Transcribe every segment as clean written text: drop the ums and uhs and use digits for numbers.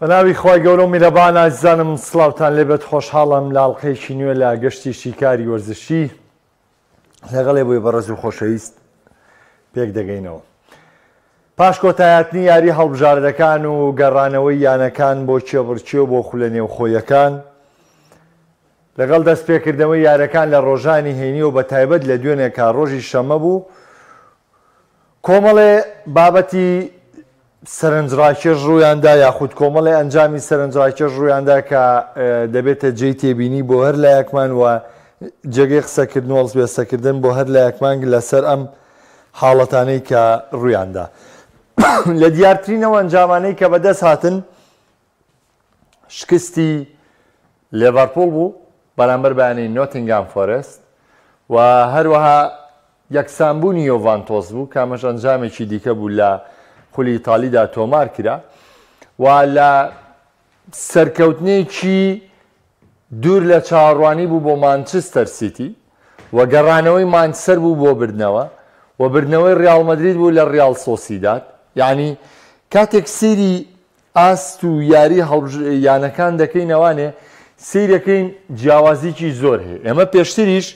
بەناوی خوای گەورە و میرەبان ئازیزانم سڵاوتان لێبێت خۆشحاڵم لە ئەڵقەیەکی نوێ لە گەشتی شیکاری وەرزشی لەگەڵێ بۆی بەڕێز و خۆشەویست پێک دەگەینەوە. پاش کۆتایهاتنی یاری هەڵبژاردەکان و گەڕانەوەی یانەکان بۆ کێبڕکێ و بۆ خولە نێوخۆیەکان لەگەڵ دەستپێکردنەوەی یارەکان لە ڕۆژانی هەینی و بەتایبەت لە دوێنێ کە ڕۆژی شەممە بوو کۆمەڵێ بابەتی سەرنجڕاکێش ڕوویاندا یاخود کۆمەڵێ ئەنجامی سەرنجڕاکێش ڕوویاندا کە دەبێتە جێی تێبینی بۆ هەر لایەکمان و جێگەی قسەکردن و هەڵسوێستەکردن بۆ هەر لایەکمان لەسەر ئەم حاڵەتانەی کە ڕوویاندا. لە دیارترین ئەو ئەنجامانەی کە بەدەست هاتن شکستی لێڤەرپوڵ بوو بەرامبەر بە یانەی نۆتینگهام فۆرێست و هەروەها یەکسانبوونی یۆڤانتۆس بوو کە ئەمەش ئەنجامێکی دیکە بوو لە خولی ئیتالیدا تۆمار کرا و لە سەرکەوتنێکی دوور لە چاوەڕوانی بوو بۆ مانچستەر سیتی و گەڕانەوەی مانچسەر بوو بۆ بردنەوە و بردنەوەی ڕیاڵ مەدرید بوو لە ڕیاڵ سۆسیداد یعنی کاتێک سەیری ئاست و یاری هەڵبژ یانەکان دەکەین ئەوانێ سەیرەکەین جیاوازیکی زۆر هەیە ئێمە پێشتریش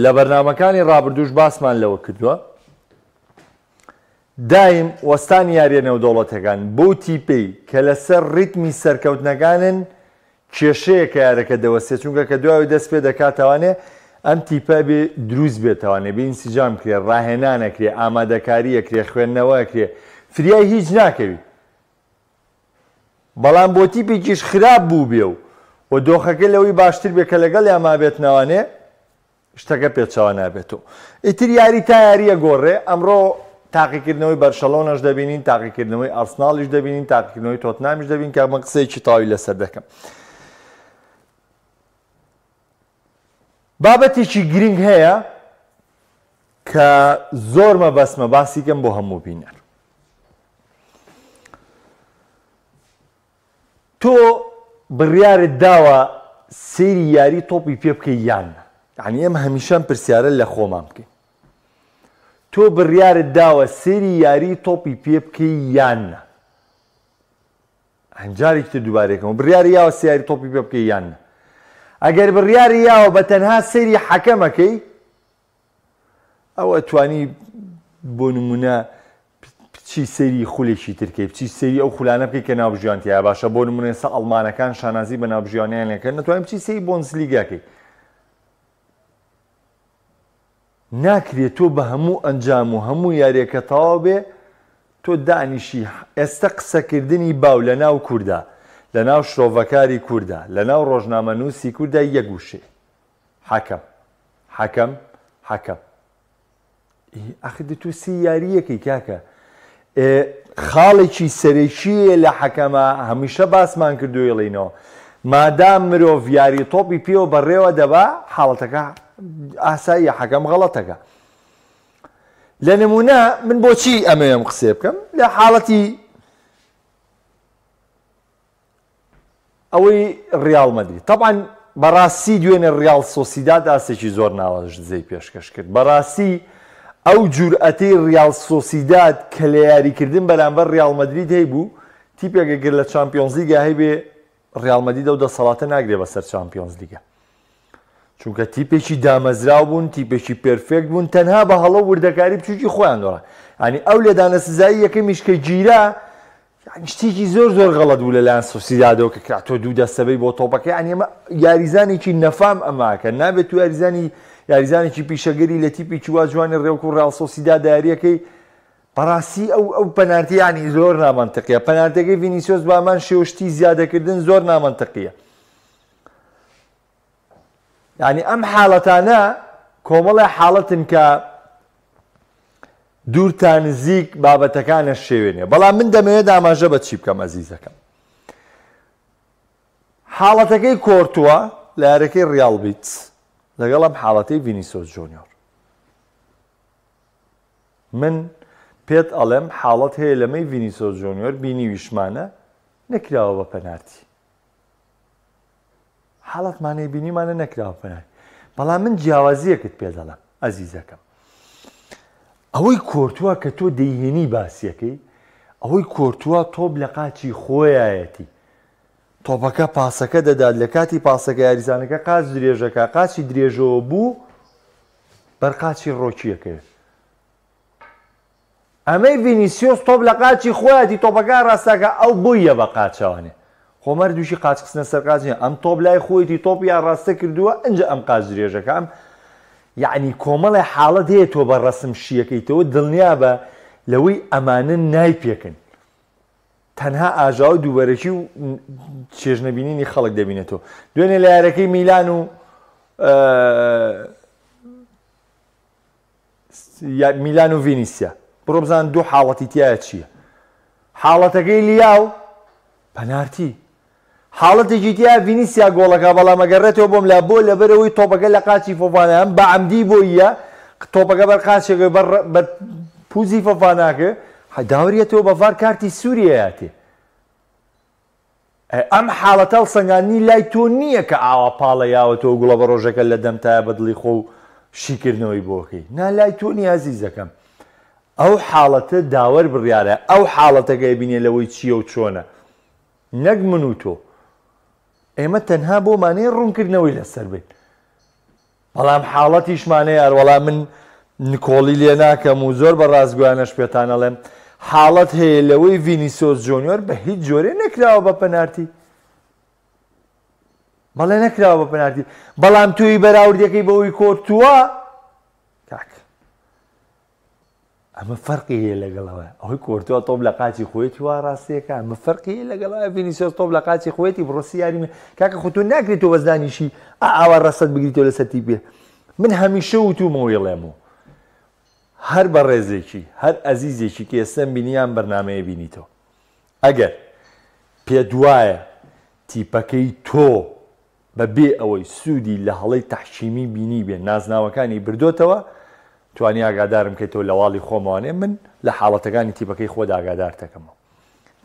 لە بەرنامەکانی ڕابردووش باسمان لەوە کردووە دایم وەستانی یاریە نێودەوڵەتەکان بۆ تیپەی کە لەسەر ڕیتمی سەرکەوتنەکانن کێشەیە کە یارەکە دەوەستێت چونکە کە دوای دەست پێ دەکاتەوانێ ئەم تیپە بێ دروست بێتوانێ بێ ئینسجام کرێ ڕاهێنانەکرێ ئامادەکاریەکرێ خوێندنەوەکرێ فریای هیچ ناکەوی بەڵام بۆ تیپێکیش خراپ بووبێ و و دۆخەکە لەوەی باشتر بێ کە لەگەڵیان مابێتنەوانێ شتەکە پێچەوە نابێتەوە ئیتر یاری تا یاریە گۆڕێ ئەمڕۆ تاقیکردنەوەی بەرشەلۆنەش دەبینین تاقیکردنەوەی ئارسناڵیش دەبینین تاقیکردنەوەی تۆتنامیش دەبین کە من قسەیەکی تەواوی لەسەر دەکەم بابەتێکی گرنگ هەیە کە زۆر مەبەستمە باسیکەم بۆ هەموو بینەر تۆ بڕیارت داوە سەیری یاری تۆپی پێ بکەی یان نا؟ یانی ئێمە هەمیشە ئەم پرسیارە لە خۆمان بکەین. تۆ بڕیارت داوە سەیری یاری تۆپی پێ بکەی یان نا؟ جارێکی تر دووبارەکەمەوە بڕیاری یاوە سیاری تۆپی پێ بکەی یان نا؟ ئەگەر بڕیاری یاوە بە تەنها سەیری حەکەمەکەی ئەو ئەتوانی بۆ نمونە بچی سەیری خولێکی تر کەی بچی سەیری ئەو خولانە بکەی کە ناوبژیوان تیا باشە بۆ نمونە ئێستا ئەڵمانەکان شانازی بە ناوبژیوانیان ئەکەن نەتوانین بچی سەیری بۆندسلیگا کەی ناکرێت تۆ بە هەموو ئەنجام و هەموو یاریەکە تەواو بێ تۆ دانیشی ئێستا قسەکردنی باو لە ناو کووردا لە ناو شرۆڤەکاری کووردا لە ناو ڕۆژنامەنووسی کووردا یەک وشەیە حەکەم حەکەم حەکەم ئەخر دە تۆ سێ یارییەکەی کاکە خاڵێکی سەرەکیە لە حەکەمە هەمیشە باسمان کردو یڵینەوە مادام مرۆڤ یاری تۆپی پێوە بەڕێوە دەبا حاڵەتەکە ئاساییە حەکەم غەڵەتەکە لە نمونە من بۆچی ئەمەیەم قسێ بکەم لە حاڵەتی ئەوەی ڕیاڵ مەدرید تەبعەن بەڕاستی دوێنێ ڕیاڵ سۆسیداد ئاستێکی زۆر ناوازەی پێشکەش کرد بەڕاستی ئەو جورئەتەی ڕیاڵ سۆسیداد کە لە یاریکردن بەرامبەر ڕیاڵ مەدرید هەیبوو تیپێک ئەگەر لە چامپیۆنزلیگا هەیبێ ڕیاڵ مەدرید ئەو دەسەڵاتە ناگرێ بەسەر چامپیۆنزلیگا چونکە تیپێکی دامەزراو بوون تیپێکی perfect بوون تەنها بە هەڵە وردەکاری بچوکی خۆیان دۆڕان ینی ئەو لێدانە سزایی یەکەمیش کە گیرا یانی شتێکی زۆر زۆر غەڵەت بوو لەلایەن سۆسیدادەوە کە کرا تۆ دوو دەستەبەی بۆ تۆپەکە یانی ئەمە یاریزانێکی نەفام ئەماکە نابێت تو یاریزانی یاریزانێکی پیشەگەری لە تیپێکی وا جوانی ڕێوکو ڕیاڵ سۆسیداد یاریەکەی بەڕاستی ئەو ئەو پەنارتی ینی زۆر نامەنتقیە پەنارتەکەی ڤینیسیۆس بامان شێوە شتی زیادەکردن زۆر نامەنتقیە یعنی ئەم حاڵەتانە کۆمەڵێ حاڵەتن کە دوور تا نزیک بابەتەکانە شێوێنێ بەڵام من دەمەوێت ئاماژە بە چی بکەم ئەزیزەکەم حاڵەتەکەی کۆرتووە لە یارەکەی ڕیاڵ بیتس لەگەڵ ئەم حاڵەتەی ڤینیسۆس جۆنیۆر من پێت ئەڵێم حاڵەت هەیە لەمەی ڤینیسۆس جۆنیۆر بینیویشمانە نەکراوە بە پەنارتی حاڵەتمان هەیە بینیمانە نەکراوە پەنای بەڵام من جیاوازیەکت پێ دەڵێم ئەزیزەکەم ئەوەی کۆرتووە کە تۆ دەیهێنی باسیەکەی ئەوەی کۆرتوا تۆپ لە قاچی خۆیایەتی. تۆپەکە پاسەکە دەدات لە کاتی پاسەکە یاریزانەکە قاچ درێژەکە قاچی درێژەوە بوو بەر قاچی ڕۆکیەکەوێت. ئەمەی ڤینیسیۆس تۆپ لە قاچی خۆیەتی تۆپەکە ئاراستەکە ئەو بۆیە بە قاچەوانێ خۆ مەردووشی قاچ خستنە سەر قاچ نیە ئەم تۆپ لای خۆیەتی تۆپی ئاراستە کردووە ئینجا ئەم قاچ درێژەکە ئەم یعنی کۆمەڵێ حاڵەت هەیە تۆ بە ڕەسم شیەکەیتەوە دڵنیابە لەوەی ئەمانە نایپێکن تەنها ئاژاوە دووبەرەکی و چێژنەبینینی خەڵک دەبینێتەوە دوێنێ لە یارەکەی میلان و میلان و ڤینیسیا بڕۆ بزان دوو حاڵەتی تایە چییە حاڵەتەکەی لیاو پەنارتی حاڵەتێکی تیا ڤینیسیا گۆڵەکە بەڵام ئەگەڕێتەوە بۆم لا بۆ لەبەرەوەی تۆپەکە لە قاچی فۆفانە ئەم بە عەمدی بۆیە تۆپەکە بەر قاچێکە بەر بەر پوزی فۆفاناکە داوریەتەوە بە ڤار کارتی سووریەتێ ئەی ئەم حاڵەتە هەڵسەنگاندنی لای تۆ نییە کە ئاوا پاڵە یاوەتەوە گوڵە بەڕۆژەکە لە دەمتایە بە دڵی خۆ و شیکردنەوەی بۆ کەی نا لای تۆ نییە ئەزیزەکەم ئەو حاڵەتە داوەر بڕیارە ئەو حاڵەتەکە بینێ لەوەی چییە و چۆنە نەک من و تۆ ئێمە تەنها بۆمانەیە ڕوونکردنەوەی لەسەر بین بەڵام حاڵەتیشمان هەیە ئەروەڵا من نکۆڵی لێ ناکەم و زۆر بە ڕاستگۆیانەش پێتان ئەڵێم حاڵەت هەیە لەوەی ڤینیسۆس جۆنیۆر بە هیچ جۆرێ نەکراوە بە پەنارتی بەڵێ نەکراوە بە پەنارتی بەڵام تۆی بەراوردەکەی بەوەی کۆرتووە کاک ئەمە فەرقی هەیە لەگەڵ ئەوە ئەوەی کۆرتوا تۆپ لە قاچی خۆیەتی وا ڕاستیەکە ئەمە فەرقی هەیە لەگەڵ ئەوە ڤینیسیۆس تۆپ لە قاچی خۆیەتی بڕۆ سیاری کاکە خۆ تۆ ناکرێت تۆ بەس دانیشی ئاوا ڕەسەت بگریتەوە لەسەر تیپێ من هەمیشە وتومەوە یڵێم و هەر بەڕێزێکی هەر ئەزیزێکی کە ئێستەم بینیان بەرنمەیە بینیتەوە ئەگەر پێت وایە تیپەکەی تۆ بە بێ ئەوەی سوودی لە هەڵەی تەحکیمی بینیبێ نازناوەکانی بردۆتەوە، توانی ئاگادارم کەیتەوە لە واڵی خۆمەوانێ من لە حاڵەتەکانی تیپەکەی خۆت ئاگادارتەکەمەوە.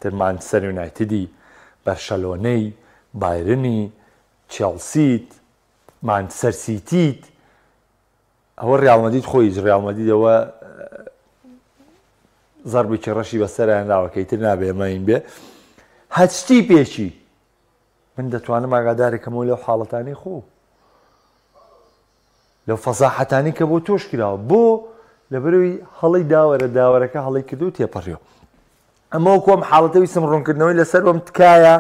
تر مانچستەر یونایتدی، بەرشەلۆنەی، بایرنی، چێڵسیت، مانچستەر سیتیت، ئەوە ڕیاڵ مەدید خۆی هیچ ڕیاڵ مەدید ئەوە زەربێکی ڕەشی بەسەرایان داوە کە ئیتر نابێ ئەمە بێ هەچ تیپێکی من دەتوانم ئاگادارێکەمەوە لەو حاڵەتانەی خۆ لەو فەزاحەتانی کە بۆ تۆش کراوە بۆ لەبەرەوەی هەڵی داوەرە داوەرەکە هەڵی کردو تێپەڕیەوە ئەمە وەکو ئەم حاڵەتە ویستم ڕوونکردنەوەی لەسەر بم تکایە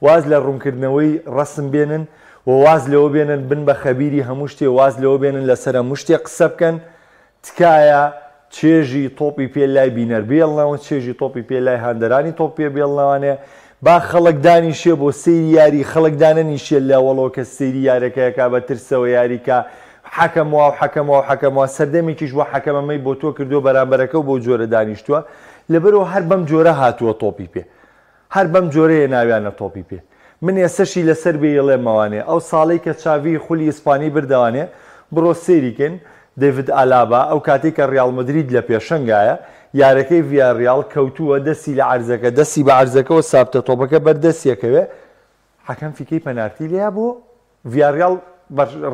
واز لە ڕوونکردنەوەی ڕەسم بێنن و واز لەوە بێنن بن بە خەبیری هەموو شتێ واز لەوە بێنن لەسەر هەموو شتێ قسە بکەن تکایە چێژی تۆپی پێ لای بینەر بێڵنەوە، چێژی تۆپی پێ لای هاندەرانی تۆپ پێ بێڵنەوانێ، با خەڵک دانیشێ بۆ سەیری یاری، خەڵک دانەنیشێ لە وەڵۆ کە سەیری یارەکە ئەکا بە ترسەوە یاری کا، حەکەم وا و حەکەم وا و حەکەم وا، سەردەمێکیش وا حەکەم ئەمەی بۆ تۆ کردووە بەرامبەرەکە و بەو جۆرە دانیشتووە، لەبەرئەوە هەر بەم جۆرە هاتووە تۆپی پێ. هەر بەم جۆرەیە ناویانە تۆپی پێ. من ئێستەشی لەسەر بێ یڵێمەوانێ ئەو ساڵەی کە چاڤی خولی ئیسپانی بردەوانێ بڕۆ سەیری کەن دەیڤد ئالابا ئەو کاتەی کە ڕیاڵ مەدرید لە پێشەنگایە یارەکەی ڤیاڕیاڵ کەوتووە دەستی لە عەرزەکە دەستی بە عەرزەکەوە سابتە تۆپەکە بەر دەستیەکەوێ حەکەم فیکەی پەنارتی لێیا بۆ ڤیاڕیاڵ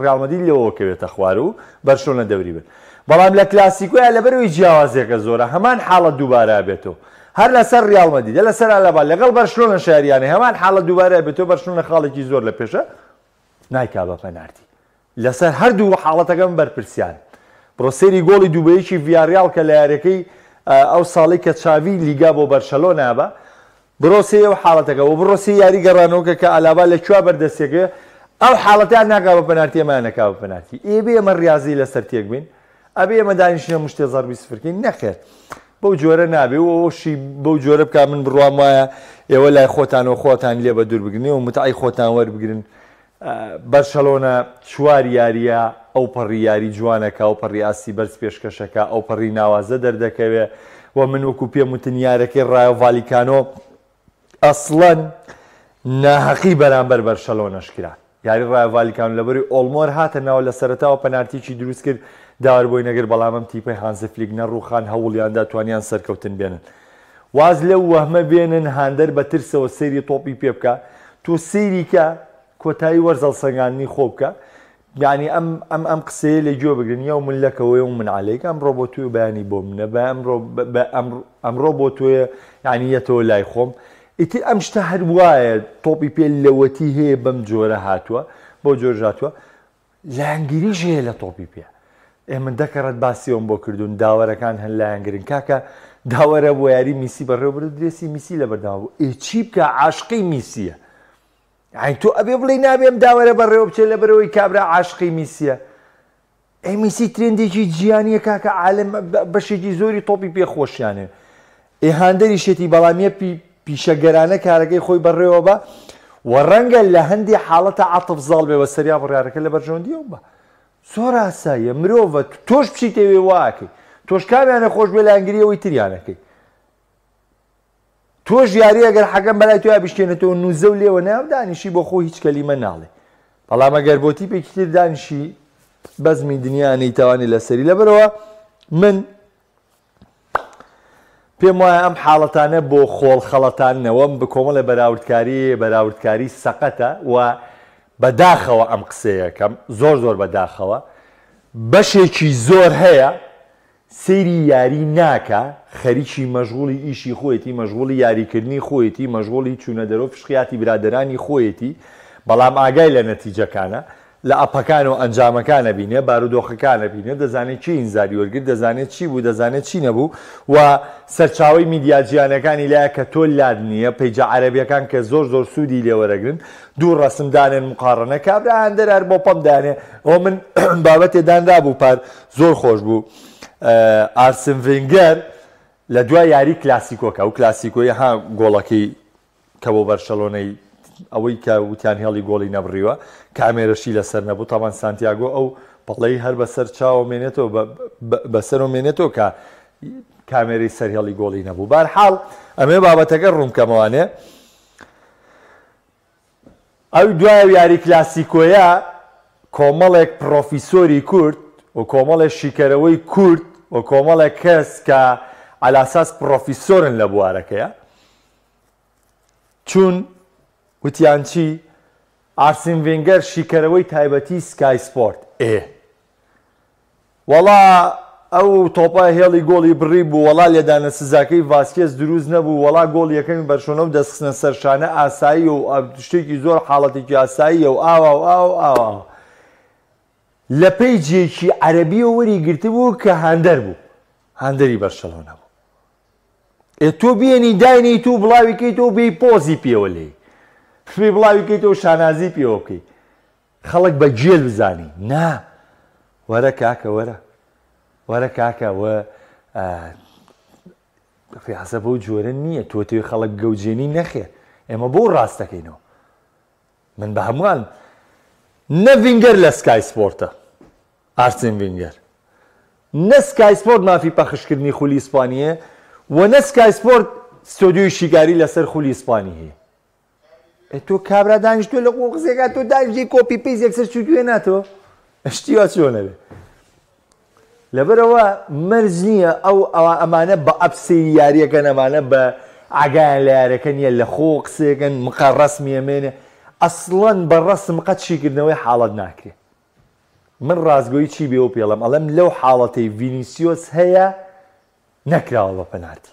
ڕیاڵ مەدرید لەوەوە کەوێتە خوار و بەرشلۆنە دەوری بن بەڵام لە کلاسیکۆیا لەبەرەوەی جیاوازیەکە زۆرە هەمان حاڵەت دووبارە بێتەوە هەر لەسەر ڕیاڵ مەدریدە لەسەر ئالابا لەگەڵ بەرشلۆنە شاریانە هەمان حاڵەت دووبارە بێتەوە بەرشلۆنە خاڵێکی زۆر لە پێشە نایکا بە پەنارتی لەسەر هەردوو حاڵەتەکەم بەرپرسیارم. بڕۆ سەیری گۆڵی دوو بە یەکی ڤیاریاڵ کە لە یاریەکەی ئەو ساڵەی کە چاڤی لیگا بۆ بەرشەلۆنە بە بڕۆ سەیری ئەو حاڵەتەکە و بڕۆ سەیری یاری گەڕانەوەکە کە ئالابا لە کوێ بەردەستیەکەوێ ئەو حاڵەتەیان ناکا بە پەنارتی ئەمەیان نەکا بە پەنارتی ئێ بێ ئێمە ڕیازی لەسەر تێک بین ئەبێ ئێمە دانیشین هەموو شتێ زەربی سفرکەین نەخێر بەو جۆرە نابێ و ئەوەشی بەو جۆرە بکا من بڕوام وایە ئێوە لای خۆتانەوە خۆتان لێ بە دوور بگرن و متعەی خۆتان وەربگرن بەرشەلۆنە چوار یارییە ئەوپەڕی یاری جوانەکە، ئەوپەڕی ئاستی بەرز پێشکەشەکە، ئەوپەڕی ناوازە دەردەکەوێ و من وەکو پێم وتن یارەکەی ڕایۆ ڤالیکانۆ ئەسڵەن ناهەقی بەرامبەر بەرشەلۆنەش کرا. یاری ڕایۆ ڤالیکانۆ لەبەری ئۆڵمۆر هاتە ناوە لە سەرەتاوە پەنارتیی دروست کرد داوەر بۆی نەگرت بەڵام ئەم تیپەی هانزی فلیک نەڕووخان هەوڵیاندا توانیان سەرکەوتن بێنن. واز لەو وەهمە بێنن هاندەر بە ترسەوە سەیری تۆپی پێ بکا تۆ سەیری کە کۆتایی وەرز هەڵسەنگاندنی خۆ بکە. یعنی ئەم ئەم ئەم قسەیە لە گوێ بگرن یوم لک و یوم علیک ئەمڕۆ بۆ تۆ بەیانی بۆ منە بە ئەمڕۆ ئەمڕۆ بۆ تۆیە یعنی یەتەوە لای خۆم ئیتر ئەم شتە هەر وایە تۆپی پێ لەوەتی هەیە بەم جۆرە هاتووە بۆ جۆر هاتووە لایەنگیریش هەیە لە تۆپی پێ ئێ من دەکەڕەت باسی ئەوم بۆ کردوون داوەرەکان هەن لایەنگرن کاکە داوەرە بۆ یاری میسی بەڕێوە برد درێسی میسی لەبەردەما بوو ئێ چی بکە عاشقی میسیە یانی تۆ ئەبێ بڵێی نابێ ئەم داوەرە بەڕێوە بچێت لەبەرەوەی کابرا عاشقی میسیە ئێ میسی ترێندێکی جیهانیە کاکە عالم بەشێکی زۆری تۆپی پێ خۆشیانێ ئێ هاندەریشێتی بەڵام یە پیشەگەرانە کارەکەی خۆی بەڕێوە بە و ڕەنگە لە هەندی حاڵەتە عەتف زاڵ بێ بە سەریا بڕیارەکە لە بەرژەوەندی ئەو بە زۆر ئاساییە مرۆڤە تۆش بچیتەوێ واکەی تۆش کامیانە خۆش بێ لایەنگری ئەوەی تریانەکەی تۆش یاری ئەگەر حەکەم بەلای تۆیا بشکێنێتەوە نوزە و لێوە ناو دانیشی بۆ خۆ هیچ کەلیمە ناڵێ بەڵام ئەگەر بۆ تیپێکی تر دانیشی بەزمی دنیا نەیتوانی لەسەری لەبەرەوە من پێم وایە ئەم حاڵەتانە بۆ خۆڵ خەڵەتاندنەوەم بە کۆمەڵێ بەراوردکاری بەراوردکاری سەقەتە و بەداخەوە ئەم قسەیەکەم زۆر زۆر بەداخەوە بەشێکی زۆر هەیە سەیری یاری ناکا خەریکی مەشغوڵی ئیشی خۆیەتی مەشغوڵی یاریکردنی خۆیەتی مەشغوڵی چونە دەرو فشقیاتی برادەرانی خۆیەتی بەڵام ئاگای لە نەتیجەکانە لە ئەپەکان و ئەنجامەکان ئەبینێ بارودۆخەکان ئەبینێ دەزانێ کێ ئینزاری وەرگرت دەزانێ چی بوو دەزانێ چی نەبوو و سەرچاوەی میدیا جیهانەکانی لایە کە تۆ لات نییە پەیجە عەرەبیەکان کە زۆر زۆر سوودی لێ وەرەگرن دوو ڕەسم دانێن مقاڕەنە کابرا هەندەر هەر بۆ پەم دانێ ئەوە من بابەتێ دانرابوو پار زۆر خۆش بوو ئارسن ڤینگەر لە دوای یاری کلاسیکۆکە ئەو کلاسیکۆی ها گۆڵەکەی کە بۆ بەرشەلۆنەی ئەوەی کە وتیان هێڵی گۆڵی نەبڕیوە کامێرەشی لەسەر نەبوو تاوان سانتیاگۆ ئەو پەڵەی هەر بەسەر چاوە مێنێتەوە بەسەرەوە مێنێتەوە کە کامێرەی سەر هێڵی گۆڵی نەبوو بارحاڵ ئەمێ بابەتەکە ڕوونکەمەوانێ ئەو دوای ئەو یاری کلاسیکۆیە کۆمەڵێک پڕۆفیسۆری کورد و کۆمەڵێک شیکەرەوەی کورد و کۆمەڵێک کەس کە عەلاساس پڕۆفیسۆرن لە بوارەکەیا چوون وتیان چی؟ ئارسین ڤینگەر شیکەرەوەی تایبەتی سکای سپۆرت ئێ وەڵا ئەو تۆپە هێڵی گۆڵی بڕی بوو، وەڵا لێدانە سزاکەی ڤاسکێز دروست نەبوو، وەڵا گۆڵی یەکەمی بەرشۆنە و دەستخستنە سەر شانە ئاساییە و شتێکی زۆر حاڵەتێکی ئاساییە و ئاوا و ئاوا و ئاوا. لە پەیجێکی عەرەبیەوە وەری گرتبوو کە هاندەر بوو، هاندەری بەرشەلۆنە بوو. ئێ تۆ بێنی داینێیت و بڵاوی کەیتەوە بێی پۆزی پێوە لێی بێی بڵاوی کەیتەوە شانازی پێوە بکەی. خەڵک بە گێل بزانی نا وەرە کاکە وەرە وەرە کاکە وە ڕاستە بەو جۆرە نییە تۆ تێ خەڵک گەوجێنی نەخێر ئێمە بۆ ڕاست دەکەینەوە من بە هەمووان نە ڤینگەر لە سکای سپۆرتە ئارسین ڤینگەر نە سکای سپۆرت مافی پەخشکردنی خولی ئیسپانیە و نە سکای سپۆرت ستۆدیۆی شیکاری لەسەر خولی ئیسپانی هەیە ئێ تۆ کابرا دانیشتوە لە قۆقزێکا تۆ دانیشتی copy paste یەکسەر چووتوێ ناتەوە شتی وا چۆنە بێ لەبەرەوە مەرج نییە ئەو ئەوە ئەمانە بە ئەپ سەیری یاریەکەن ئەمانە بە ئاگایان لە یارەکە نییە لە خۆ قسەکەن مقە ڕەسمی ئەمێنێ ئەسڵەن بە ڕەسم قەت شیکردنەوەی حاڵەت ناکرێ من ڕاستگۆی چی بێ و پێڵم ئەڵێم لەو حاڵەتەی ڤینیسیۆس هەیە نەکراوە بە پەنارتی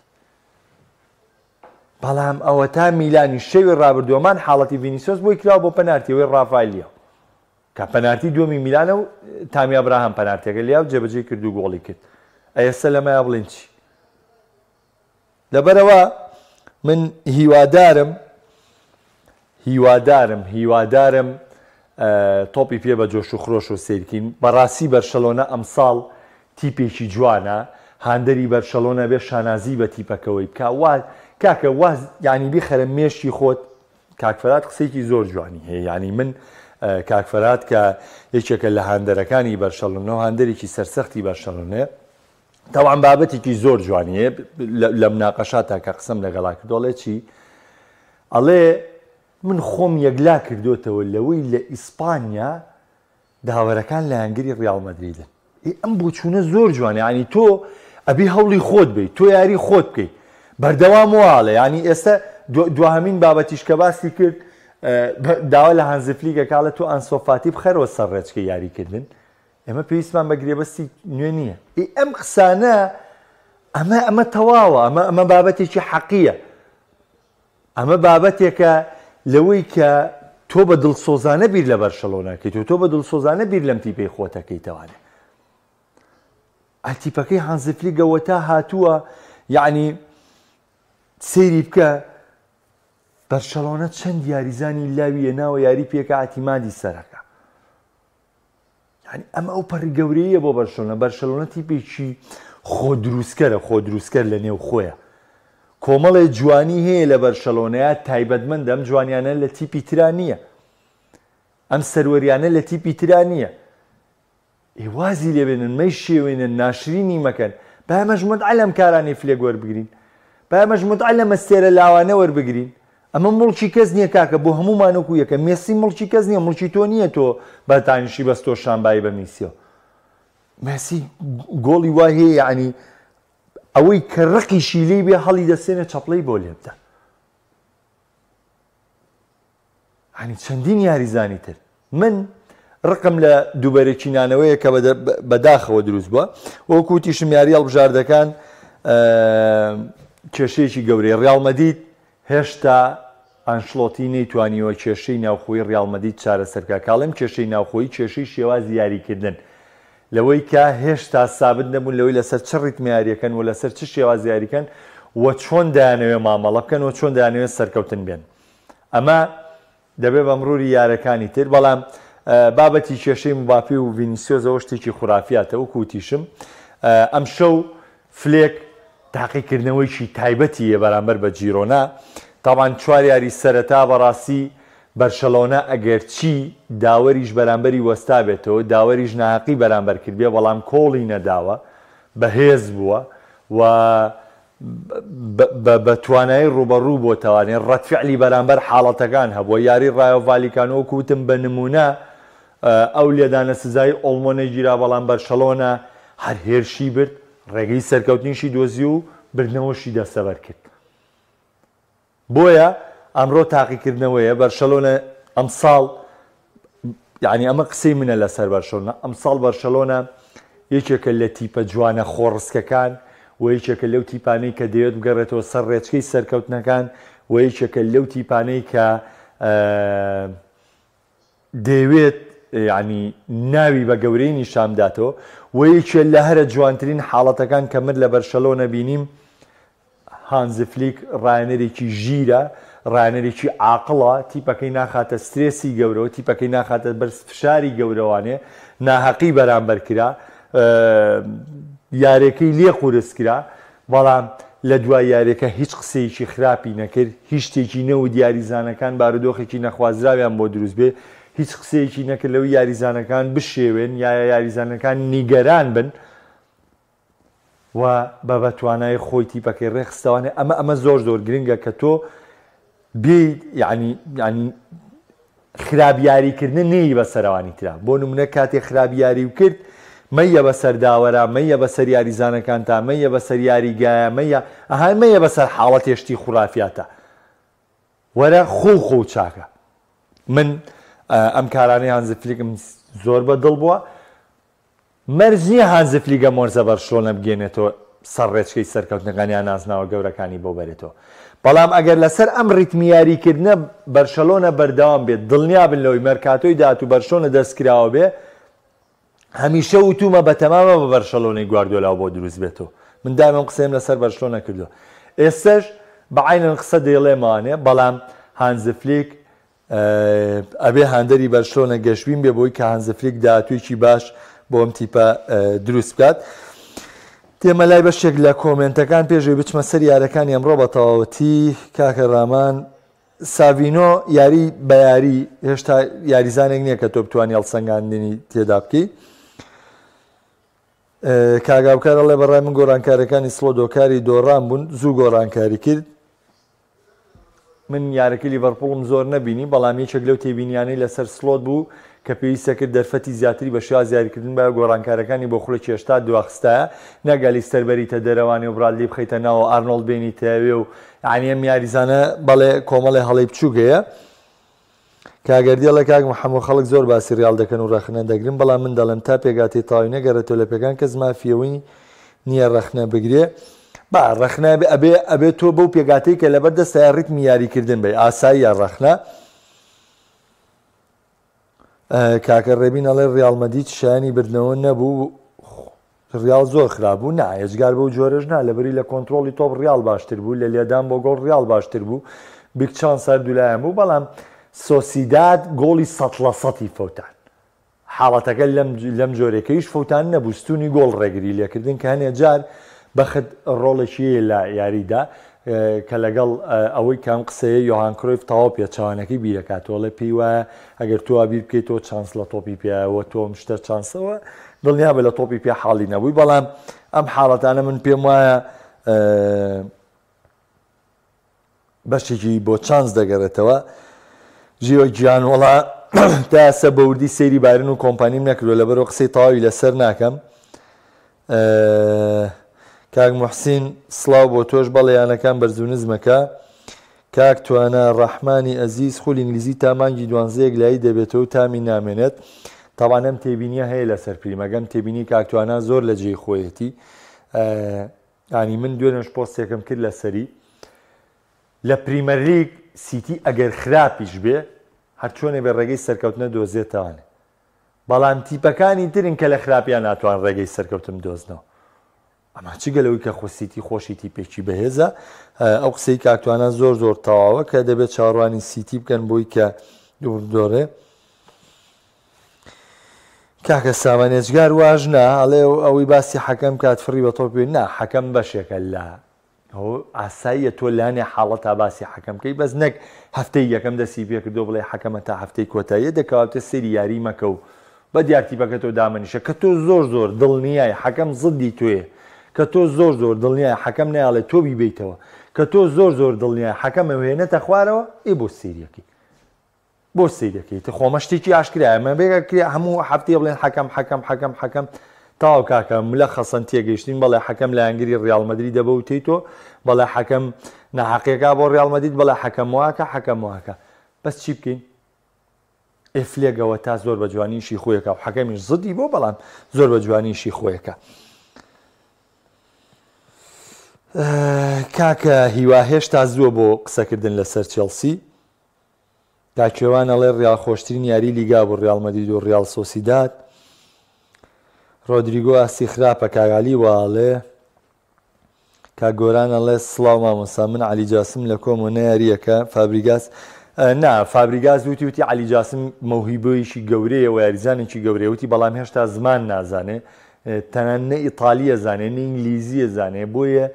بەڵام ئەوەتا میلانی شەوی رابردوو هەمان حاڵەتی ڤینیسیۆس بۆی کراوە بۆ پەنارتی ئەوەی رافایل لیاو کە پەنارتی دووەمی میلانە و تامی ئەبراهام پەنارتیەکە لیاو جێبەجێی کرد و گۆڵی کرد ئەیستا لەمەیا بڵێن چی لەبەرەوە من هیوادارم هیوادارم هیوادارم تۆپی پێ بە جۆش و خرۆش و سیرکین بەڕاستی بەرشەلۆنە ئەمساڵ تیپێکی جوانە هاندەری بەرشەلۆنە بێ شانازی بە تیپەکەوەی بکە وا کاکە واز یعنی بیخەرە مێشکی خۆت کاک فەرات قسەیەکی زۆر جوانی هەیە یعنی من کاک فەرات کە یەکێکە لە هاندەرەکانی بەرشەلۆنە و هاندەرێکی سەرسەختی بەرشەلۆنەیە تەوان بابەتێکی زۆر جوانی هەیە لە مناقەشاتا کە قسەم لەگەڵا کردو ئەڵێ چی ئەڵێ من خۆم یەکلا کردوتەوە لەوەی لە ئیسپانیا داوەرەکان لایەنگری ڕیاڵ مەدریدن. ئێ ئەم بۆچوونە زۆر جوانە یانی تۆ ئەبی هەوڵی خۆت بی تۆ یاری خۆت بکەی بەردەوام واڵێ یانی ئێستا دواهەمین بابەتیش کە باسی کرد داوا لە هانزی فلیک ئەکا ئەڵێ تۆ ئانسۆ فاتی بخەرەوە سەر ڕێچکەی یاریکردن ئێمە پێویستمان بە گرێبەستی نوێ نییە. ئەی ئەم قسانە ئەمە ئەمە تەواوە ئەمە ئەمە بابەتێکی حەقیە ئەمە بابەتێکە لەوەی کە تۆ بە دڵسۆزانە بیر لە بەرشەلۆنە کەیت و تۆ بە دڵسۆزانە بیر لەم تیپەی خۆتەکەیتەوانێ تیپەکەی هانزی فلیک ئەوەتا هاتووە یعنی سەیری بکە بەرشەلۆنە چەند یاریزانی لاوی هێناوە یاری پێکا ئەتیمادی سەرەکە یعنی ئەمە ئەو پەڕی گەورەیە بۆ بەرشەلۆنە بەرشەلۆنە تیپێکی خۆ دروستکەرە خۆ دروستکەر لە نێو خۆیە کۆمەڵێ جوانی هەیە لە بەرشەلۆنەیە تایبەتمەندە ئەم جوانیانە لە تیپی ترا نییە ئەم سەروەریانە لە تیپی ترا نییە ئێ وازی لێ بێنن مەیشێوێنن ناشرینی مەکەن با ئێمەش متعە لەم کارانەی فلێک وەربگرین با ئێمەش متعە لەم ئەستێرە لاوانە وەربگرین ئەمە موڵکی کەس نییە کاکە بۆ هەموومان وەکو یەکە مێسی موڵکی کەس نییە موڵکی تۆ نییە تۆ بە دانیشی بەس تۆ شانبایی بە میسیەوە مێسی گۆڵی وا هەیە یعنی ئەوەی کە ڕقیشی لێی بێ هەڵی دەستێنێ چەپڵەی بۆ لێبدا یانی چەندین یاریزانی تر. من ڕقم لە دووبەرەکی نانەوەیە کە بەداخەوە دروست بووە. وەکو وتیشم یاری هەڵبژاردەکان کێشەیەکی گەورەیە. ڕیاڵ مەدید هێشتا ئانشڵۆتی نەیتوانیوە کێشەی ناوخۆی ڕیاڵ مەدید چارەسەر بکات. کاڵێم کێشەی ناوخۆیی کێشەی شێوازی یاریکردن. لەوەی کە هێشتا سابت نەبوون لەوەی لەسەر چ ڕیتمە یاریەکەن و لەسەر چ شێواز یاریکەن و چۆن دەیانەوێت مامەڵە بکەن و چۆن دەیانەوێت سەرکەوتن بێن. ئەمە دەبێ بە مروری یارەکانی تر، بەڵام بابەتی کێشەی مباپی و ڤینیسیۆس ئەوە شتێکی خورافیاتە وەکو وتیشم ئەمشەو فلێک تاقیکردنەوەیکی تایبەتی یە بەرامبەر بە جیرۆنا تاوان چوار یاری سەرەتا بەڕاستی بەرشەلۆنە ئەگەرچی داوەریش بەرامبەری وەستابێتەوە داوەریش ناهەقی بەرامبەر کردبێ بەڵام کۆڵی نەداوە بەهێز بووە و بە توانایی ڕووبەڕوو بۆتەوانێ ڕەدفعلی بەرامبەر حاڵەتەکان هەبووە، یاری ڕایۆ ڤالیکانۆ وەکو وتم بە نموونە ئەو لێدانە سزای ئۆڵمۆ نەگیرا بەڵام بەرشەلۆنە هەر هێرشی برد ڕێگەی سەرکەوتنیشی دۆزی و بردنەوەشی دەستەبەر کرد. بۆیە ئەمڕۆ تاقیکردنەوەیە بەرشەلۆنە ئەمساڵ یعنی ئەمە قسەی منە لەسەر بەرشەلۆنە ئەمساڵ بەرشەلۆنە یەکێکە لە تیپە جوانە خۆڕسکەکان و یەکێکە لەو تیپانەی کە دەیەوێت بگەڕێتەوە سەر ڕێچکەی سەرکەوتنەکان و یەکێکە لەو تیپانەی کە دەیەوێت یعنی ناوی بە گەورەی نیشان بداتەوە و یەکێ لە هەرە جوانترین حاڵەتەکان کە من لە بەرشەلۆنە بینیم هانز فلیک ڕاهێنەرێکی ژیرە، ڕاهێنەرێکی عاقڵە، تیپەکەی ناخاتە سترێسی گەورەوە، تیپەکەی ناخاتە بەر فشاری گەورەوانێ، ناهەقی بەرامبەر کرا، یارێکەی لێ قورس کرا، بەڵام لە دوای یارێکە هیچ قسەیەکی خراپی نەکرد، هیچ شتێکی نەوت یاریزانەکان بارودۆخێکی نەخوازراویان بۆ دروست بێ، هیچ قسەیەکی نەکرد لەوەی یاریزانەکان بشێوێن یا یاریزانەکان نیگەران بن. و بە بە توانای خۆی تیپەکەی ڕێکخستەوانێ ئەمە ئەمە زۆر زۆر گرنگە کە تۆ بێیت یعنی یعنی خراپ یاریکردن نەیی بە سەرەوانی ترا بۆ نمونە کاتێ خراپ یاری و کرد مەیە بەسەر داوەرا مەیە بەسەر یاریزانەکان تا مەیە بەسەر یاریگایە مەیە ئەها مەیە بەسەر حاڵەتێ شتی خورافیاتە وەرە خۆو خۆو چاکە من ئەم کارانەی هانزی فلیکم زۆر بە دڵ بووە مەرج نییە هانزی فلیک ئەم وەرزە بەرشلۆنە بگەیەنێتەوە سەر ڕێچکەی سەرکەوتنەکان یان نازناوە گەورەکانی بۆ بەرێتەوە، بەڵام ئەگەر لەسەر ئەم ڕیتمی یاریکردنە بەرشەلۆنە بەردەوام بێت، دڵنیابن لەوەی مێرکاتۆی داهاتوو بەرشلۆنە دەستکراوە بێ، هەمیشە وتوومە بەتەمامە بە بەرشەلۆنەی گواردیۆلاوە بۆ دروست بێتەوە، من دایم ئەم قسەیەم لەسەر بەرشلۆنە کردووە، ئێستەش بە عەینەن قسە دەیڵێمەوانێ، بەڵام هانزی فلیک ئەبێ هاندەری بەرشلۆنە گەشبین بێ بۆی کە هانز فلیک داهاتوویەکی باش بۆ ئەم تیپە دروست بکات. دێمە لای بەشێک لە کۆمێنتەکان پێشەوەی بچمە سەر یارەکانی ئەمڕۆ بە تەواوەتی کاکە ڕامان ساڤینۆ یاری بە یاری هێشتا یاریزانێک نییە کە تۆ بتوانی هەڵسەنگاندنی تێدا بکەی. کاک هاوکار ئەڵێ بەڕای من گۆڕانکاریەکانی سڵۆ دۆکاری دۆڕان بوون زوو گۆڕانکاری کرد. من یارەکەی لیڤەرپوڵم زۆر نەبینی، بەڵام یەکێک لەو تێبینیانەی لەسەر سلۆت بوو کە پێویستە کرد دەرفەتی زیاتری بە شێواز یاریکردن بایە و گۆڕانکارەکانی بۆ خولەکی 80 دواخستایە، نەک ئەلیستەر بەریتە دەرەوانێ و برادلی بخەیتە ناوە و ئارنۆڵد بێنیتە ئەوێ و یانی ئەم یاریزانە بەڵێ کۆمەڵێ هەڵەی بچووک هەیە. کاک ئەردی ئەڵێ کاک محەمۆ خەڵک زۆر باسی ڕیاڵ دەکەن و ڕەخنە دەگرن بەڵام من دەڵێم تا پێکهاتەی تەواوی نەگەڕێتەوە لە پێکان کەس مافی ئەوەی نییە ڕەخنە بگرێ با ڕەخنە ئەبێ ئەبێ تۆ بەو پێکهاتەی کە لەبەر دەستایە ڕیتمی یاریکردن بی ئاساییە ڕەخنە کاکە ڕێبین ئەڵێ ڕیاڵ مەدید شایانی بردنەوە نەبوو ڕیاڵ زۆر خراپ بوو نا ئێجگار بەو جۆرەش نا لەبەری لە کۆنترۆڵی تۆپ ڕیاڵ باشتر بوو لە لێدان بۆ گۆڵ ڕیاڵ باشتر بوو big chance هەردوولایان بوو بەڵام سۆسیداد گۆڵی سەد لە سەتی فەوتان حاڵەتەکە لەم لەم جۆرێکەیش فەوتان نەبوو ستونی گۆڵ ڕێگری لێکردن کە هەنێ جار بەخت ڕۆڵێکی هەیە لە یاریدا کە لەگەڵ ئەوەی کە ئەم قسەیە یۆهان کرۆیف تەواو پێچەوانەکەی بیرەکاتەوە ئەڵێ پێی وایە ئەگەر تۆ وا بیر بکەیتەوە چانس لە تۆپی پێیەوە تۆ ئەم شتە چانسەوە دڵنیابە لە تۆپی پێ حاڵی نەبووی بەڵام ئەم حاڵەتانە من پێم وایە بەشێکی بۆ چانس دەگەڕێتەوە ژیۆ گیان وەڵا تا ئێستا بە وردی سەیری بایرن و کۆمپانیم نەکردووە لەبەرەوە قسەی تەواوی لەسەر ناکەم کاک موحسین سڵاو بۆ تۆش بەڵێ یانەکان بەرز و نزمەکە کاک توانا ڕەحمانی ئەزیز خولی ئینگلیزی تا مانگی دوانزە یەکلایی دەبێتەوە و تامی نامێنێت تاوان ئەم تێبینیە هەیە لەسەر پریمەگەم تێبینی کاک توانا زۆر لە جێی خۆیەتی ینی من دوێنێش پۆستێکم کرد لەسەری لە پریمەرلیگ سیتی ئەگەر خراپیش بێ هەرچۆنێ بێ ڕێگەی سەرکەوتنە دۆزێتەوانێ بەڵام تیپەکانی ترن کە لە خراپیا ناتوان ڕێگەی سەرکەوتن بدۆزنەوە. ئەمە جگە لەوەی کە خۆ سیتی خۆشی تیپێکی بەهێزە. ئەو قسەی کاک توانا زۆر زۆر تەواوە کە دەبێت چاوەڕوانی سیتی بکەن بۆی کە دووبدۆڕێ. کاکە سامان ئێجگار واش نا ئەڵێ ئەوەی باسی حەکەم کات فڕی بە تۆپی نا حەکەم بەشێکە لە ئەوە ئاساییە تۆ لانێ حاڵەتا باسی حەکەم بکەی بەس نەک هەفتەی یەکەم دەستی پێکردووە بڵێ حەکەمە تا هەفتەی کۆتاییە دەکەواتە سەیری یاری مەکە و بە دیار تیپەکە تۆ دامەنیشە کە تۆ زۆر زۆر دڵنیای حەکەم زدی تۆیە کە تۆ زۆر زۆر دڵنیای حەکەم نایەڵێ تۆ بیبەیتەوە کە تۆ زۆر زۆر دڵنیای حەکەم ئەوهێنێتە خوارەوە ئێ بۆ سەیریەکەی بۆ سەیرەکەی تخوا مە شتێکی ئاشکرایە مە بێ کرێ هەموو هەفتەیە بڵێن حەکەم حەکەم حەکەم حەکەم تەواو کاکە ملەخەسەن تێگەیشتین بەڵێ حەکەم لایەنگری ڕیاڵ مەدریدە بە وتەی تۆ بەڵێ حەکەم ناحەقیەکە بۆ ڕیاڵ مەدرید بەڵێ حەکەم واکە حەکەم واکە بەس چی بکەین ئێفلێگەوە تا زۆر بە جوانیشی خۆیەکە و حەکەمیش زدی بۆ بەڵام زۆر بە جوانیشی خۆیەکە کاکە هیوا هێشتا زووە بۆ قسەکردن لەسەر چێڵسی کاک کێوان ئەڵێ ڕیاڵ خۆشترین یاری لیگا بوو ڕیاڵ مەدرید و ڕیاڵ سۆسیداد ڕۆدریگۆ ئاستی خراپە کاک عەلی وا ئەڵێ کاک گۆران ئەڵێ سڵاو مامۆستا من عەلی جاسم لە کۆمۆ نە یاریەکە فابریگاس نا فابریگاس وتی وتی عەلی جاسم مەوهیبەیەکی گەورەیە و یاریزانێکی گەورەیە وتی بەڵام هێشتا زمان نازانێ تەنانەت نە ئیتالیە زانێ نە ئینگلیزیە زانێ بۆیە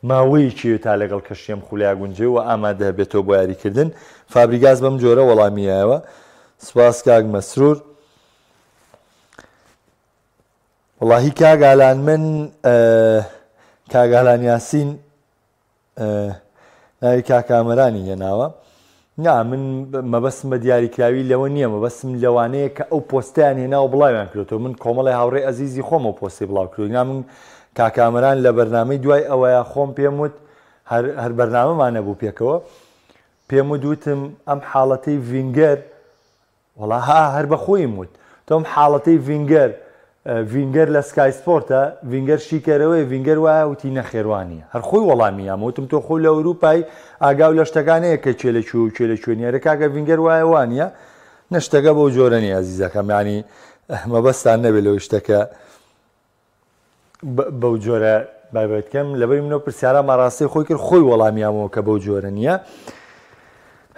ماوەیەکی تا لەگەڵ کەشی ئەم خولەیا گونجێ و ئامادە بێتەوە بۆ یاریکردن فابریگاس بەم جۆرە وەڵامی یایەوە سپاس کاک مەسرور وەڵاهی کاک ئالان من کاک ئالان یاسین ناوی کاک کامەرانی هێناوە نا من مەبەستم بە دیاریکراوی لەوە نییە مەبەستم لەوانەیە کە ئەو پۆستیان هێنا و بڵاویان کرێتەوە من کۆمەڵی هاوڕێ ئەزیزی خۆم و پۆستی بڵاو کرد نا من کاک کامەران لە بەرنامەی دوای ئەوەیە خۆم پێم وت هەر هەر بەرنامەمان نەبوو پێکەوە پێم وت وتم ئەم حاڵەتەی ڤینگەر وەڵا ها هەر بە خۆیم وت تۆم حاڵەتەی ڤینگەر ڤینگەر لە سکای سپۆرتە ڤینگەر شیکەرەوەی ڤینگەر وایە وتی نەخێر وانیە هەر خۆی وەڵامی یام وتم تۆ خۆ لە ئەوروپای ئاگاو لە شتەکان هەیە کە کێ لە کوێ و کێ لە کوێ نیە ئەرێ کاکە ڤینگەر وایە وانیە نە شتەکە بەو جۆرە نیە ئازیزەکەم یانی مەبەستان نەبێ لەوەی شتەکە بەو جۆرە بابەت کەم لەبەری منەوە پرسیارە ماڕاستەی خۆی کرد خۆی وەڵامیامەوە کە بەو جۆرە نییە.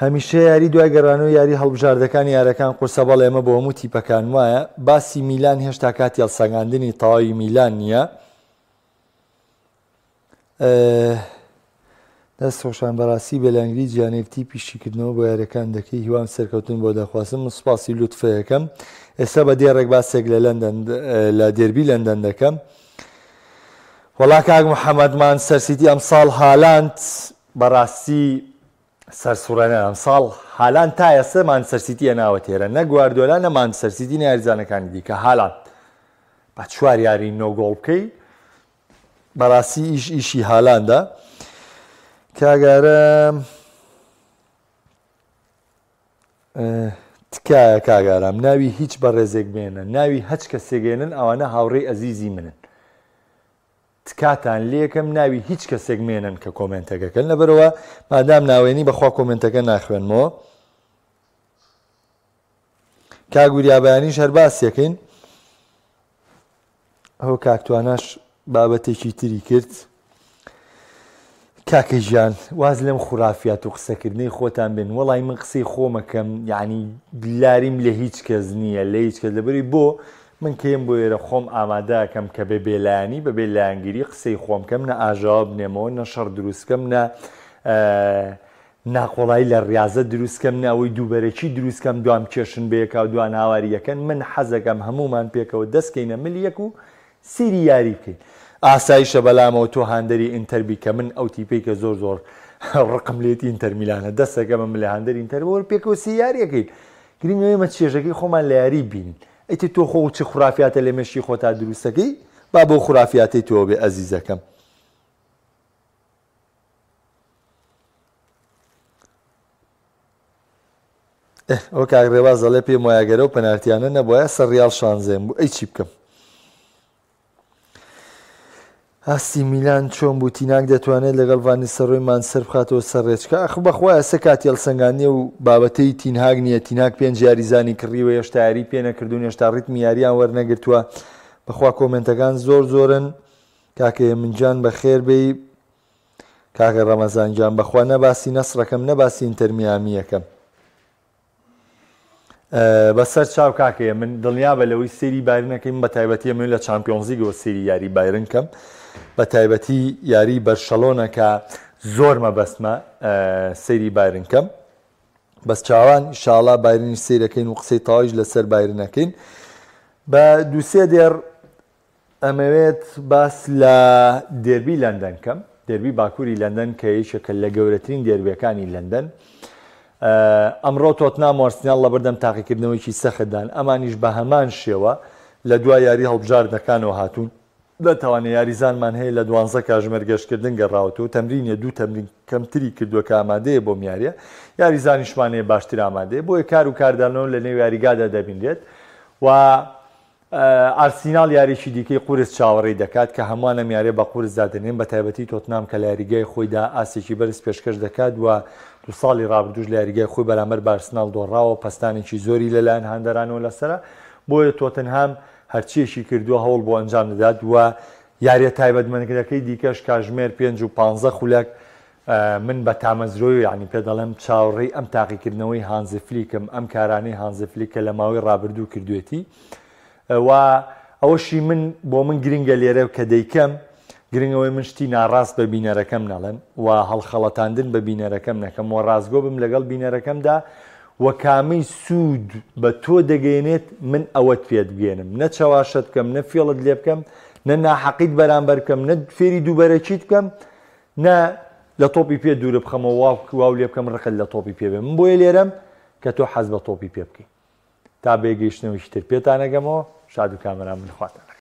هەمیشە یاری دوای گەڕانەوە یاری هەڵبژاردەکان یارەکان قورسە بەڵێ ئەمە بۆ هەموو تیپەکان وایە باسی میلان هێشتا کاتی هەڵسەنگاندنی تەواوی میلان نییە. دەست خۆشان بەڕاستی بێلانگری جیانێک تیپی شیکردنەوە بۆ یاریەکان دەکەی هیوام سەرکەوتن بۆ دەخوازم من سوپاسی لوتفەیەکەم ئێستا بە دێڕێک باسێک لە لەندەن لە دێربی لەندەن دەکەم وەڵا کاک محەممەد مانچستەر سیتی ئەمساڵ هالاند بەڕاستی سەرسوڕێنەر ئەمساڵ هالاند تا ئێستا مانچستەر سیتی هێناوە تێرە نە گواردیۆلا نە مانچستەر سیتی نە یاریزانەکانی دیکە هالاند بە چوار یاری نۆ گۆڵ بکەی بەڕاستی ئیش ئیشی هالاندە کاک ئارام. تکایە کاک ئارام ناوی هیچ بەڕێزێک مێنە ناوی هەچ کەسێک ێنن ئەوانە هاوڕێی ئەزیزی منن تکاتان لێکەم ناوی هیچ کەسێک مێنن کە کۆمێنتەکەکەن لەبەرەوە مادام ناوێنی بەخوا کۆمێنتەکە ناخوێنمەوە کاک وریا بەیانیش هەر باسیەکەین ئەو کاک تواناش بابەتێکی تری کرد کاکە گیان واز لەم خورافیات و قسەکردنەی خۆتان بێن وەڵی من قسەی خۆمەکەم یعنی لاریم لە هیچ کەس نییە لە هیچ کەس لەبەری بۆ من کەیم بۆ ئێرە خۆم ئامادەکەم کە بە بێلایانی بە بێ لایەنگیری قسەی خۆم کەم نە ئاژاوە بنێمەوە نە شەڕ دروستکەم نە ناقۆڵایی لە ڕیازە دروست کەم نە ئەوەی دووبەرەکی دروست کەم دوام کێشن بەیەکا و دوان هاواری یەکەن من حەزەکەم هەموومان پێکەوە دەست کەینە مل یەک و سیری یاری بکەین ئاسایشە بەلامەوە تۆ هاندەری ئینتەر بی کە من ئەو تیپەی کە زۆر زۆر ڕقم لێتی ئینتەر میلانە دەستەکەمە ملێ هاندەری ئینتەر وەر پێکەوە سی یاریەکەین گرنگ ئەوەیە ئێمە چێژەکەی خۆمان لە یاری بینین ئیتر تۆ خۆ چ خورافیاتە لە مێشکی خۆتا دروستەکەی با بەو خورافیاتەی تۆ بێ ئەزیزەکەم. ئەوە کاک ڕێباز دەڵێ پێم وایە گەر ئەو پەنارتیانە نەبوایە سەر ڕیاڵ شانزێن بوو ئەی چی بکەم ئاستی میلان چۆن بوو تیناک دەتوانێت لەگەڵ ڤانیسەرۆی مانسەر بخاتەوە سەر ڕێچکە ئەخ بەخوا ئێستا کاتی هەڵسەنگاندنیە و بابەتەی تینهاگ نییە تینهاگ پێنج یاریزانی کڕیوە هێشتا یاری پێ نەکردوون هێشتا ڕیتمی یاریان وەرنەگرتووە بەخوا کۆمێنتەکان زۆر زۆرن کاکە هێمن گیان بەخێر بێی کاکە ڕەمەزان گیان بەخوا نە باسی نەسڕەکەم نە باسی ئینتەر میامیەکەم بەسەر چاو کاکەیە من دڵنیا بە لەوەی سێری بایرنەکەی من بە تایبەتی من لە چامپیۆنزیگەوە سێری یاری بایرن کەم بە تایبەتی یاری بەرشەلۆنە کە زۆر مەبەستمە سەیری بایرن کەم بەس چاوان ئیشاڵا بایرنیش سیرەکەین و قسەی تەواویش لەسەر بایرنەکەین بە دووسێ دێڕ ئەمەوێت باس لە دێربی لەندەن کەم، دێربی باکووری لەندەن کە یەکێکە لە گەورەترین دێربیەکانی لەندەن. ئەمڕۆ تۆتنام و ئەرسیناڵ لەبەردەم تاقیکردنەوەیەکی سەختدان، ئەمانیش بە هەمان شێوە لە دوا یاری هەڵبژاردنەکانەوە هاتوون. دەتوانێت یاریزانمان هەیە لە دوانزە کاژمێر گەشتکردن گەڕاوەتەوە، تەمرینیە دوو تەمرین کەمتری کردووە کە ئامادەیە بۆم یاریە، یاریزانیشمان هەیە باشتر ئامادەیە، بۆیە کار و کاردانەوە لەنێو یاریگادا دەبینرێت و ئارسیناڵ یاریی دیکەی قورس چاوەڕێی دەکات کە هەمووان ئەم یارییە بە قورس دادەنێن، بەتایبەتی تۆتنهام کە لە یاریگای خۆیدا ئاستێکی بەرز پێشکەش دەکات و دوو ساڵی رابردووش لە یاریگای خۆی بەرامبەر بە ئارسناڵ دۆڕاوە، پەستانێکی زۆری لەلایەن هاندەرانەوە لەسەرە، بۆیە تۆتنهام هەرچییەکی کردووە هەوڵ بۆ ئەنجام دەدات و یارییە تایبەتمەندەکەی دیکەش کاژمێر پێنج و پانزە خولەک من بە تامەزرۆیی یانی پێ دەڵێم چاوەڕێی ئەم تاقیکردنەوەی هانزی فلیکم، ئەم کارانەی هانزی فلیک کە لە ماوەی ڕابردوو کردوێتی و ئەوەشی من بۆ من گرنگە لێرە کە دەیکەم گرنگ ئەوەی من شتی ناڕاست بە بینەرەکەم نەڵێم و هەڵخەڵەتاندن بە بینەرەکەم نەکەم و ڕاستگۆ بم لەگەڵ بینەرەکەمدا و کامەی سوود بە تۆ دەگەێنێت من ئەوەت پێت بگەێنم نە چەواشەت بکەم نە فێڵت لێ بکەم نە ناحەقیت بەرامبەر بکەم نە فێری دووبەرەکیت بکەم نا لە تۆپی پێ دوورە بخەمەوە واو واو لێ بکەم ڕقت لە تۆپی پێ بێ من بۆیە لێرەم کە تۆ حەز بە تۆپی پێ بکەی تا بێ گەیشتنەوەیکی تر پێتان ئەگەمەوە شاد و کامەران بن خواتان لەگەڵ.